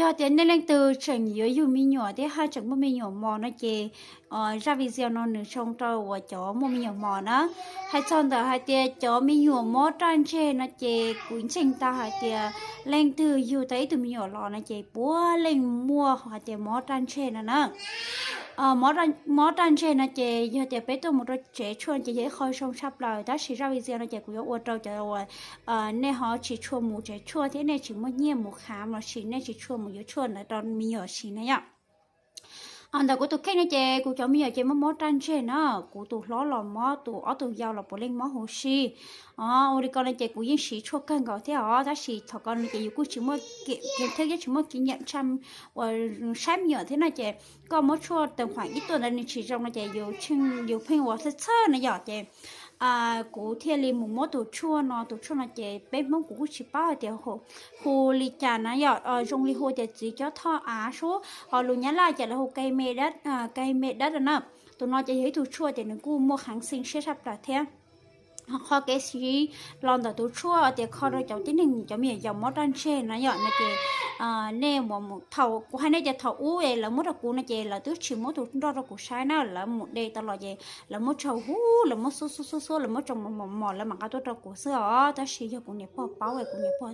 Yog tias nej leej twg tseem yuav yug me nyuam thiab haj tseem muaj me nyuam mos no ces zaj video no nws zoo rau uas cov muaj me nyuam mos na. Hais txog ntawm hais tias cov me nyuam mob raj ntseg no ces kuv ntseeg tau hais tias leej twg yug tau ib tug me nyuam los no ces puav leej muaj hais tias mob raj ntseg no na. Mob raj ntseg no ces yog tias peb tuaj mus rau tsev tshuaj ces yog ib qho zoo tshaj plaws, tab sis zaj video no ces kuv yuav ua rau cov uas nej ho tsis tshua mus tsev tshuaj thiab nej tsis muaj nyiaj mus khám lossis nej tsis tshua mus yuav tshuaj ntawd rau me nyuam siv na yom. Ntawm kuv tus kheej no ces kuv cov me nyuam ces mob mob raj ntseg na, kuv tus hlob los mob, tus ob tug yau los puav leej mob huv si. Ua li ko no ces kuv yeej siv tshuaj kawg nkaus thiab os, tab sis thaum ko no ces yus kuj tsis muaj kiam thiab yeej tsis muaj kiv nyiam tshaj uas saib me nyuam thiab no ces koj muab tshuaj tau khuam ib tuaj ntawd nws tsis zoo no ces yus pheej ua txhawj txhawj na yom ces kuv thiaj li mus muab tus tshuaj no, tus tshuaj no ces peb Hmoob kuv kuj tsis paub hais tias hu li cas na yom, zoo li hu tias txiv cob thoj av sub, ho lus Nyab Laj ces lawv hu kay me dab, kay me dab na. Tus no ces yog ib tug tshuaj ces nws kuj muaj kháng sinh siab tshaj plaws thiab. Qhov kev siv los ntawm tus tshuaj tias kho rau cov tib neeg cov me nyuam yaus mob raj ntseg na yom no ces nej mus thaum kuv hais nej tias thaum ub lawv muab rau kuv no ces lawv twb tsis muab tus nroj rau kuv saib na, lawv mus de tau los ces lawv muab tsaug huv, lawv muab xuab xuab xuab xuab, lawv muab tsoo mos mos mos lawv mam nqa tuaj rau kuv xwb os. Tab sis yog kuv niam pog paub es kuv niam pog